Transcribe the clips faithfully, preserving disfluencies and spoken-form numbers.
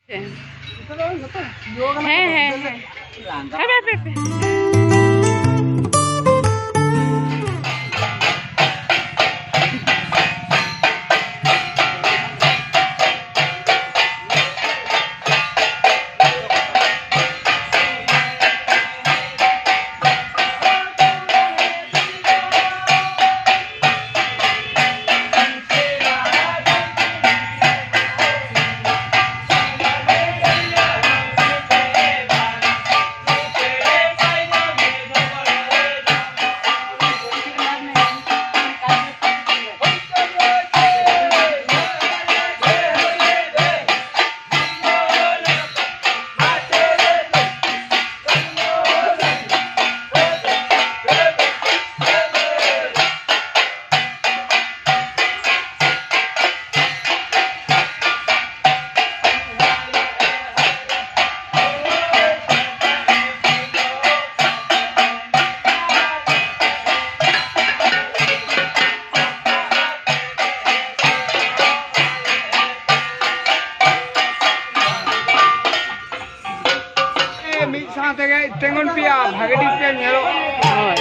ᱦᱮᱸ, ᱦᱮᱸ, ᱦᱮᱸ᱾ ᱦᱟᱯᱮ, ᱦᱟᱯᱮ, ᱦᱟᱯᱮ᱾ ᱢᱤᱫ ᱥᱟᱶ ᱛᱮᱜᱮ ᱛᱤᱸᱜᱩᱱ ᱯᱮᱭᱟ, ᱵᱷᱟᱜᱮ ᱴᱷᱤᱠ ᱯᱮ ᱧᱮᱞᱚᱜ᱾ ᱦᱳᱭ᱾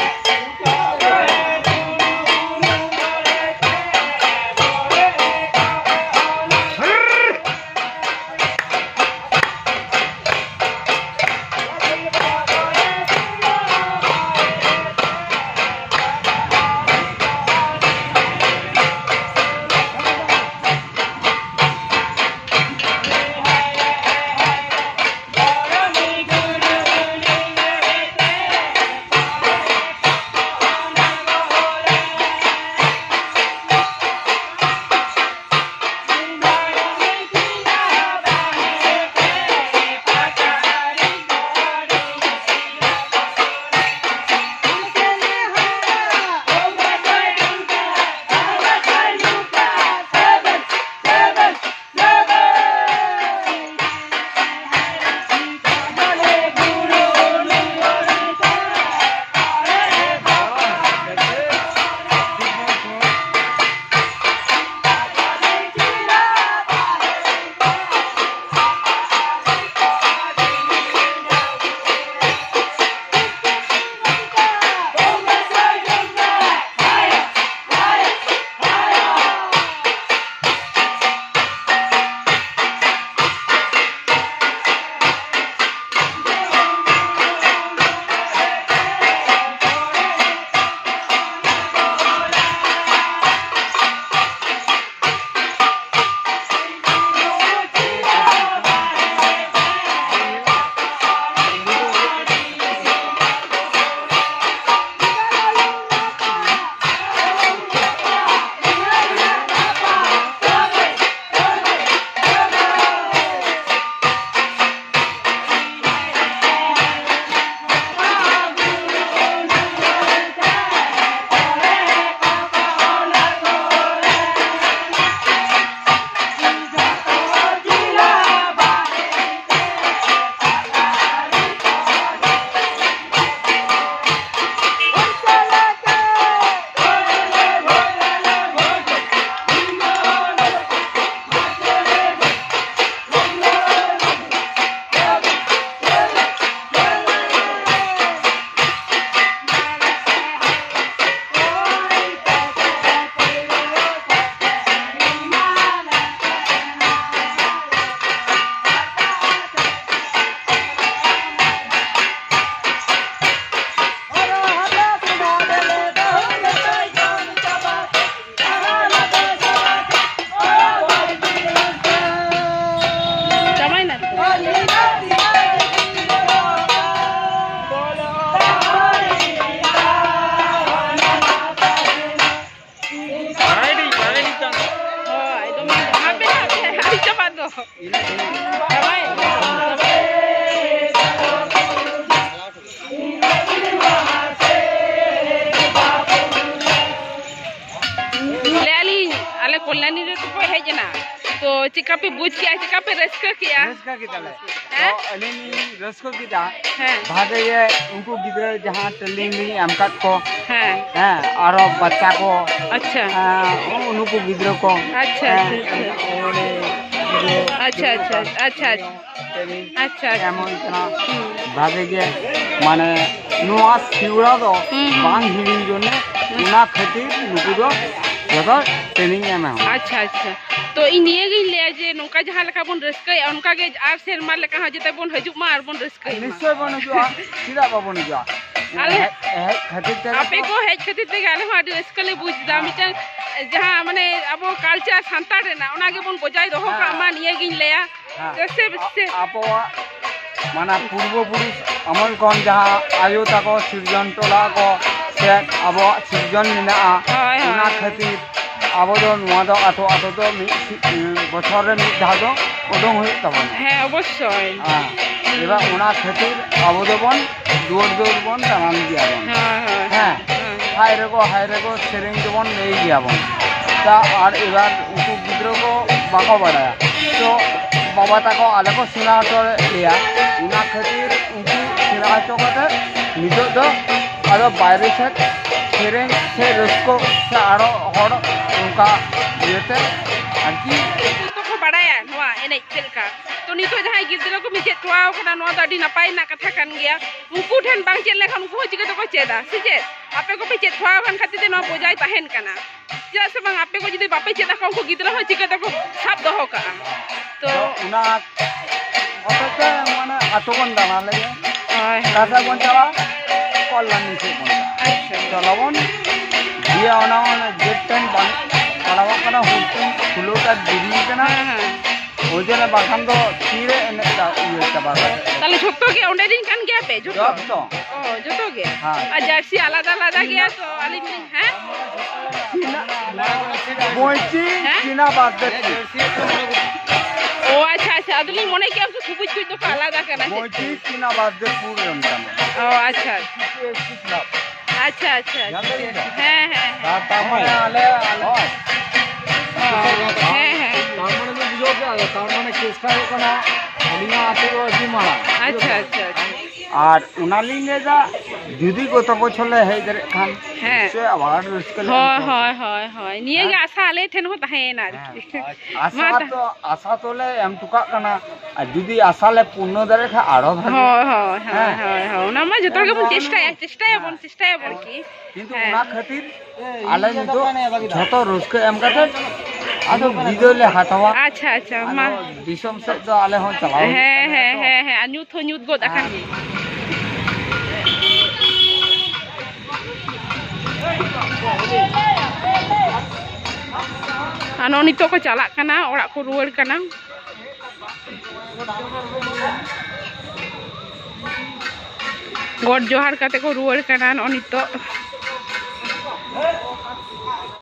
ᱞᱟᱹᱭ ᱟᱹᱞᱤᱧ, ᱟᱞᱮ ᱠᱚᱞᱭᱟᱱᱤ ᱨᱮ ᱛᱚᱯᱮ ᱦᱮᱡ ᱮᱱᱟ, ᱛᱚ ᱪᱮᱫᱠᱟ ᱯᱮ ᱵᱩᱡᱽ ᱠᱮᱜᱼᱟ, ᱪᱮᱫᱠᱟ ᱯᱮ ᱨᱟᱹᱥᱠᱟᱹ ᱠᱮᱜᱼᱟ? ᱨᱟᱹᱥᱠᱟᱹ ᱠᱮᱫᱟᱞᱮ᱾ ᱦᱮᱸ? ᱛᱚ ᱟᱹᱞᱤᱧ ᱞᱤᱧ ᱨᱟᱹᱥᱠᱟᱹ ᱠᱮᱫᱟ᱾ ᱦᱮᱸ᱾ ᱵᱷᱟᱜᱮ ᱜᱮ ᱩᱱᱠᱩ ᱜᱤᱫᱽᱨᱟᱹ ᱡᱟᱦᱟᱸ ᱴᱨᱮᱱᱤᱝ ᱞᱤᱧ ᱮᱢ ᱠᱟᱫ ᱠᱚ᱾ ᱦᱮᱸ᱾ ᱦᱮᱸ, ᱟᱨᱚ ᱵᱟᱪᱪᱟ ᱠᱚ᱾ ᱟᱪᱪᱷᱟ᱾ ᱦᱮᱸ, ᱩᱱᱠᱩ ᱜᱤᱫᱽᱨᱟᱹ ᱠᱚ᱾ ᱟᱪᱪᱷᱟ, ᱦᱮᱸ, ᱟᱪᱪᱷᱟ, ᱟᱪᱪᱷᱟ᱾ ᱩᱱᱤ ᱜᱤᱫᱽᱨᱟᱹ ᱟᱪᱪᱷᱟ, ᱟᱪᱪᱷᱟ, ᱟᱪᱪᱷᱟ, ᱟᱪᱪᱷᱟ᱾ ᱴᱨᱮᱱᱤᱝ ᱟᱪᱪᱷᱟ, ᱟᱪᱪᱷᱟ᱾ ᱮᱢ ᱦᱩᱭ ᱠᱟᱱᱟ᱾ ᱦᱩᱸ᱾ ᱵᱷᱟᱜᱮ ᱜᱮ, ᱢᱟᱱᱮ, ᱱᱚᱣᱟ ᱥᱤᱣᱲᱟ ᱫᱚ ᱦᱩᱸ, ᱦᱩᱸ᱾ ᱵᱟᱝ ᱦᱤᱲᱤᱧ ᱡᱚᱱᱱᱮ, ᱦᱩᱸ᱾ ᱚᱱᱟ ᱠᱷᱟᱹᱛᱤᱨ ᱱᱩᱠᱩ ᱫᱚ ᱡᱚᱛᱚ ᱴᱨᱮᱱᱤᱝ ᱮᱢ ᱦᱩᱭᱩᱜᱼᱟ᱾ ᱟᱪᱪᱷᱟ, ᱟᱪᱪᱷᱟ᱾ ᱛᱚ, ᱤᱧ ᱱᱤᱭᱟᱹ ᱜᱤᱧ ᱞᱟᱹᱭᱟ ᱡᱮ ᱱᱚᱝᱠᱟ ᱡᱟᱦᱟᱸ ᱞᱮᱠᱟ ᱵᱚᱱ ᱨᱟᱹᱥᱠᱟᱹᱭᱮᱫᱼᱟ, ᱚᱱᱠᱟ ᱜᱮ ᱟᱨ ᱥᱮᱨᱢᱟ ᱞᱮᱠᱟ ᱦᱚᱸ ᱡᱟᱛᱮ ᱵᱚᱱ ᱦᱤᱡᱩᱜ ᱢᱟ ᱟᱨ ᱵᱚᱱ ᱨᱟᱹᱥᱠᱟᱹᱭ ᱢᱟ᱾ ᱱᱤᱥᱪᱚᱭ ᱵᱚᱱ ᱦᱤᱡᱩᱜᱼᱟ, ᱪᱮᱫᱟᱜ ᱵᱟᱵᱚᱱ ᱦᱤᱡᱩᱜᱼᱟ? ᱟᱞᱮ ᱦᱮᱡ, ᱦᱮᱡ ᱠᱷᱟᱹᱛᱤᱨ ᱛᱮᱜᱮ ᱟᱯᱮ ᱛᱚ᱾ ᱠᱚ ᱦᱮᱡ ᱠᱷᱟᱹᱛᱤᱨ ᱛᱮᱜᱮ ᱟᱞᱮ ᱦᱚᱸ ᱟᱹᱰᱤ ᱨᱟᱹᱥᱠᱟᱹ ᱞᱮ ᱵᱩᱡᱽ ᱮᱫᱟ᱾ ᱦᱮᱸ᱾ ᱢᱤᱫᱴᱟᱝ ᱡᱟᱦᱟᱸ, ᱢᱟᱱᱮ, ᱟᱵᱚ ᱠᱟᱞᱪᱟᱨ ᱥᱟᱱᱛᱟᱲ ᱨᱮᱱᱟᱜ, ᱚᱱᱟ ᱜᱮᱵᱚᱱ ᱵᱚᱡᱟᱭ ᱫᱚᱦᱚ ᱠᱟᱜ ᱦᱮᱸ᱾ ᱢᱟ, ᱱᱤᱭᱟᱹ ᱜᱤᱧ ᱞᱟᱹᱭᱟ᱾ ᱦᱮᱸ᱾ ᱥᱮ, ᱥᱮ, ᱥᱮ᱾ ᱟᱵᱚᱣᱟᱜ, ᱢᱟᱱᱮ, ᱯᱩᱨᱵᱚ ᱯᱩᱨᱩᱥ ᱟᱢᱚᱞ ᱠᱷᱚᱱ ᱡᱟᱦᱟᱸ ᱟᱭᱳ ᱛᱟᱠᱚ ᱥᱤᱨᱡᱚᱱ ᱴᱚᱞᱟ ᱠᱚ ᱥᱮ ᱟᱵᱚᱣᱟᱜ ᱥᱤᱨᱡᱚᱱ ᱢᱮᱱᱟᱜᱼᱟ, ᱦᱳᱭ, ᱦᱳᱭ, ᱚᱱᱟ ᱦᱳᱭ᱾ ᱠᱷᱟᱹᱛᱤᱨ ᱟᱵᱚ ᱫᱚ ᱱᱚᱣᱟ ᱫᱚ ᱟᱛᱳ ᱟᱛᱳ ᱫᱚ ᱢᱤᱫ ᱥᱤ-, ᱵᱚᱪᱷᱚᱨ ᱨᱮ ᱢᱤᱫ ᱫᱷᱟᱣ ᱫᱚ ᱩᱰᱩᱝ ᱦᱩᱭᱩᱜ ᱛᱟᱵᱚᱱᱟ᱾ ᱦᱮᱸ, ᱚᱵᱚᱥᱥᱳᱭ᱾ ᱦᱮᱸ, ᱮᱵᱟᱨ ᱚᱱᱟ ᱠᱷᱟᱹᱛᱤᱨ ᱟᱵᱚ ᱫᱚᱵᱚᱱ ᱫᱩᱣᱟᱹᱨ ᱫᱩᱣᱟᱹᱨ ᱵᱚᱱ ᱫᱟᱬᱟᱱ ᱜᱮᱭᱟ ᱵᱚᱱ᱾ ᱦᱳᱭ, ᱦᱳᱭ, ᱦᱮᱸ, ᱦᱳᱭ᱾ ᱦᱟᱭ ᱨᱮᱜᱚ, ᱦᱟᱭ ᱨᱮᱜᱚ ᱥᱮᱨᱮᱧ ᱫᱚᱵᱚᱱ ᱞᱟᱹᱭ ᱜᱮᱭᱟ ᱵᱚᱱ᱾ ᱛᱟ ᱟᱨ ᱮᱵᱟᱨ ᱩᱱᱠᱩ ᱜᱤᱫᱽᱨᱟᱹ ᱠᱚ ᱵᱟᱠᱚ ᱵᱟᱲᱟᱭᱟ, ᱛᱚ ᱵᱟᱵᱟ ᱛᱟᱠᱚ ᱟᱞᱮ ᱠᱚ ᱥᱮᱬᱟ ᱦᱚᱪᱚ ᱞᱮᱭᱟ, ᱚᱱᱟ ᱠᱷᱟᱹᱛᱤᱨ ᱩᱱᱠᱩ ᱥᱮᱬᱟ ᱦᱚᱪᱚ ᱠᱟᱛᱮ ᱱᱤᱛᱚᱜ ᱫᱚ ᱟᱫᱚ ᱵᱟᱭᱨᱮ ᱥᱮᱫ ᱥᱮᱨᱮᱧ ᱥᱮ ᱨᱟᱹᱥᱠᱟᱹ ᱥᱮ ᱟᱨᱚ ᱦᱚᱲ ᱚᱱᱠᱟ ᱤᱭᱟᱹᱛᱮ ᱟᱨᱠᱤ᱾ ᱡᱚᱛᱚ ᱠᱚ ᱵᱟᱲᱟᱭᱟ ᱱᱚᱣᱟ ᱮᱱᱮᱡ ᱪᱮᱫ ᱞᱮᱠᱟ᱾ ᱛᱚ ᱱᱤᱛᱚᱜ ᱡᱟᱦᱟᱸᱭ ᱜᱤᱫᱽᱨᱟᱹ ᱠᱚ ᱢᱤᱫ ᱪᱮᱫ ᱦᱚᱪᱚᱣᱟᱣ ᱠᱟᱱᱟ, ᱱᱚᱣᱟ ᱫᱚ ᱟᱹᱰᱤ ᱱᱟᱯᱟᱭ ᱨᱮᱱᱟᱜ ᱠᱟᱛᱷᱟ ᱠᱟᱱ ᱜᱮᱭᱟ᱾ ᱩᱱᱠᱩ ᱴᱷᱮᱱ ᱵᱟᱝ ᱪᱮᱫ ᱞᱮᱠᱷᱟᱱ ᱩᱱᱠᱩ ᱦᱚᱸ ᱪᱤᱠᱟᱹ ᱛᱮᱠᱚ ᱪᱮᱫᱟ, ᱥᱮ ᱪᱮᱫ? ᱟᱯᱮ ᱠᱚᱯᱮ ᱪᱮᱫ ᱦᱚᱪᱚᱣᱟᱣ ᱠᱟᱱ ᱠᱷᱟᱹᱛᱤᱨ ᱛᱮ ᱱᱚᱣᱟ ᱵᱚᱡᱟᱭ ᱛᱟᱦᱮᱱ ᱠᱟᱱᱟ᱾ ᱪᱮᱫᱟᱜ ᱥᱮ ᱵᱟᱝ, ᱟᱯᱮ ᱠᱚ ᱡᱩᱫᱤ ᱵᱟᱯᱮ ᱪᱮᱫ ᱟᱠᱚᱣᱟ, ᱩᱱᱠᱩ ᱜᱤᱫᱽᱨᱟᱹ ᱦᱚᱸ ᱪᱤᱠᱟᱹ ᱛᱮᱠᱚ ᱥᱟᱵ ᱫᱚᱦᱚ ᱠᱟᱜᱼᱟ? ᱛᱚ ᱛᱚ ᱚᱱᱟ ᱦᱚᱛᱮᱡ ᱛᱮ, ᱢᱟᱱᱮ, ᱟᱛᱳ ᱵᱚᱱ ᱫᱟᱬᱟ ᱞᱮᱜᱮ᱾ ᱦᱳᱭ, ᱦᱳᱭ᱾ ᱠᱟᱛᱷᱟ ᱵᱚᱱ ᱪᱟᱞᱟᱜᱼᱟ, ᱠᱚᱞᱞᱟᱱᱤ ᱥᱮᱫ ᱵᱚᱱ ᱪᱟᱞᱟᱜᱼᱟ᱾ ᱟᱪᱪᱷᱟ᱾ ᱪᱚᱞᱚ ᱵᱚᱱ ᱤᱭᱟᱹ, ᱚᱱᱟ, ᱚᱱᱟ ᱜᱮᱴ ᱴᱷᱮᱱ ᱵᱟᱝ ᱯᱟᱲᱟᱣᱚᱜ ᱠᱟᱱᱟ, ᱦᱩᱰ ᱴᱷᱮᱱ ᱠᱷᱩᱞᱟᱹᱣ ᱠᱟᱜ ᱫᱮᱨᱤ ᱠᱟᱱᱟ᱾ ᱦᱮᱸ, ᱦᱮᱸ᱾ ᱳᱭ ᱡᱚᱱᱱᱚ ᱵᱟᱠᱷᱟᱱ ᱫᱚ ᱛᱤᱨᱮ ᱮᱱᱮᱡ ᱫᱟ ᱤᱭᱟᱹ ᱪᱟᱵᱟ ᱠᱟᱛᱮ᱾ ᱛᱟᱦᱞᱮ ᱡᱷᱚᱛᱚ ᱜᱮ ᱚᱸᱰᱮ ᱨᱤᱱ ᱠᱟᱱ ᱜᱮᱭᱟ ᱯᱮ? ᱡᱷᱚᱛᱚ? ᱡᱚᱛᱚ᱾ ᱚ, ᱡᱷᱚᱛᱚ ᱜᱮ? ᱦᱮᱸ᱾ ᱟᱨ ᱡᱟᱹᱨᱥᱤ ᱟᱞᱟᱫᱟ ᱟᱞᱟᱫᱟ ᱜᱮᱭᱟ ᱛᱚ, ᱟᱹᱞᱤᱧ ᱞᱤᱧ, ᱦᱮᱸ? ᱪᱤᱱᱟ, ᱵᱚᱸᱭᱪᱤ, ᱦᱮᱸ? ᱪᱤᱱᱟ ᱵᱟᱫ ᱫᱮ᱾ ᱚ, ᱟᱪᱪᱷᱟ, ᱟᱪᱪᱷᱟ, ᱟᱫᱚᱞᱤᱧ ᱢᱚᱱᱮ ᱠᱮᱜᱼᱟ ᱩᱱᱠᱩ ᱥᱩᱵᱩᱡ ᱠᱩᱡ ᱫᱚᱠᱚ ᱟᱞᱟᱫᱟ ᱠᱟᱱᱟ ᱪᱮᱫ? ᱢᱚᱡᱽ ᱤᱥ ᱤᱱᱟ ᱵᱟᱫᱮᱯᱩᱨ ᱨᱮᱱ ᱠᱟᱱᱟ᱾ ᱚ, ᱟᱪᱪᱷᱟ, ᱟᱪᱪᱷᱟ᱾ S C club. ᱟᱪᱪᱷᱟ, ᱟᱪᱪᱷᱟ, ᱟᱪᱪᱷᱟ᱾ ᱡᱟᱱᱛᱮ ᱦᱤᱱᱫᱩ? ᱦᱮᱸ, ᱦᱮᱸ, ᱦᱮᱸ᱾ ᱛᱟᱨ ᱛᱟᱨ ᱢᱟᱱᱮ ᱟᱞᱮ, ᱟᱞᱮ ᱦᱳᱭ᱾ ᱚ, ᱦᱮᱸ, ᱦᱮᱸ᱾ ᱛᱟᱨ ᱢᱟᱱᱮ ᱵᱤᱱ ᱵᱩᱡᱷᱟᱹᱣ ᱠᱮᱫᱟ? ᱛᱟᱨ ᱢᱟᱱᱮ ᱠᱮᱥᱴᱟ ᱦᱩᱭᱩᱜ ᱠᱟᱱᱟ, ᱟᱹᱞᱤᱧᱟᱜ ᱟᱹᱛᱩ ᱫᱚ ᱟᱹᱰᱤ ᱢᱟᱨᱟᱝ᱾ ᱟᱪᱪᱷᱟ, ᱟᱪᱪᱷᱟ, ᱟᱪᱪᱷᱟ᱾ ᱟᱨ ᱚᱱᱟᱞᱤᱧ ᱞᱟᱹᱭᱫᱟ, ᱡᱩᱫᱤ ᱜᱚᱛᱚ ᱵᱚᱪᱷᱚᱨ ᱞᱮ ᱦᱮᱡ ᱫᱟᱲᱮᱭᱟᱜ ᱠᱷᱟᱱ, ᱦᱮᱸ᱾ ᱱᱤᱥᱪᱚᱭ ᱟᱵᱟᱨ ᱨᱟᱹᱥᱠᱟᱹ ᱞᱮ ᱦᱳᱭ, ᱮᱢ ᱠᱚᱣᱟ᱾ ᱦᱳᱭ, ᱦᱳᱭ, ᱦᱳᱭ᱾ ᱱᱤᱭᱟᱹ ᱜᱮ ᱦᱮᱸ᱾ ᱟᱥᱟ ᱟᱞᱮ ᱴᱷᱮᱱ ᱦᱚᱸ ᱛᱟᱦᱮᱸᱭᱮᱱᱟ ᱟᱨᱠᱤ᱾ ᱦᱮᱸ᱾ ᱟᱥᱟ ᱢᱟ ᱛᱟ- ᱛᱚ, ᱟᱥᱟ ᱛᱚᱞᱮ ᱮᱢ ᱦᱚᱴᱚ ᱠᱟᱜ ᱠᱟᱱᱟ᱾ ᱟᱨ ᱡᱩᱫᱤ ᱟᱥᱟ ᱞᱮ ᱯᱩᱨᱱᱚ ᱫᱟᱲᱮᱭᱟᱜ ᱠᱷᱟᱱ ᱟᱨᱚ ᱵᱷᱟᱜᱮ᱾ ᱦᱳᱭ, ᱦᱳᱭ, ᱦᱳᱭ, ᱦᱮᱸ᱾ ᱦᱳᱭ, ᱦᱳᱭ᱾ ᱚᱱᱟ ᱢᱟ ᱡᱚᱛᱚ ᱦᱚᱲ ᱦᱮᱸ, ᱜᱮᱵᱚᱱ ᱱᱚᱣᱟ ᱪᱮᱥᱴᱟᱭᱟ, ᱢᱟ᱾ ᱪᱮᱥᱴᱟᱭᱟᱵᱚᱱ, ᱦᱮᱸ᱾ ᱪᱮᱥᱴᱟᱭᱟᱵᱚᱱ ᱦᱮᱸ᱾ ᱠᱤ᱾ ᱠᱤᱱᱛᱩ ᱦᱮᱸ᱾ ᱚᱱᱟ ᱠᱷᱟᱹᱛᱤᱨ ᱟᱞᱮ ᱱᱤᱛᱚᱜ ᱡᱷᱚᱛᱚ ᱨᱟᱹᱥᱠᱟᱹ ᱮᱢ ᱠᱟᱛᱮ ᱟᱫᱚ ᱵᱤᱫᱟᱹᱭ ᱞᱮ ᱦᱟᱛᱟᱣᱟ᱾ ᱟᱪᱪᱷᱟ, ᱟᱪᱪᱷᱟ, ᱢᱟ᱾ ᱟᱫᱚ ᱫᱤᱥᱚᱢ ᱥᱮᱫ ᱫᱚ ᱟᱞᱮ ᱦᱚᱸ ᱪᱟᱞᱟᱣ ᱦᱩᱭᱩᱜ ᱦᱮᱸ, ᱛᱟᱞᱮᱭᱟ ᱦᱮᱸ, ᱛᱚ᱾ ᱦᱮᱸ, ᱦᱮᱸ, ᱟᱨ ᱧᱩᱛ ᱦᱚᱸ ᱧᱩᱛ ᱜᱚᱫ ᱟᱠᱟᱱ ᱦᱮᱸ᱾ ᱜᱮ᱾ ᱟᱨ ᱱᱚᱜᱼᱚ ᱱᱤᱛᱚᱜ ᱠᱚ ᱪᱟᱞᱟᱜ ᱠᱟᱱᱟ, ᱚᱲᱟᱜ ᱠᱚ ᱨᱩᱣᱟᱹᱲ ᱠᱟᱱᱟ᱾ ᱜᱚᱰ ᱡᱚᱦᱟᱨ ᱠᱟᱛᱮ ᱠᱚ ᱨᱩᱣᱟᱹᱲ ᱠᱟᱱᱟ ᱱᱚᱜᱼᱚ ᱱᱤᱛᱚᱜ᱾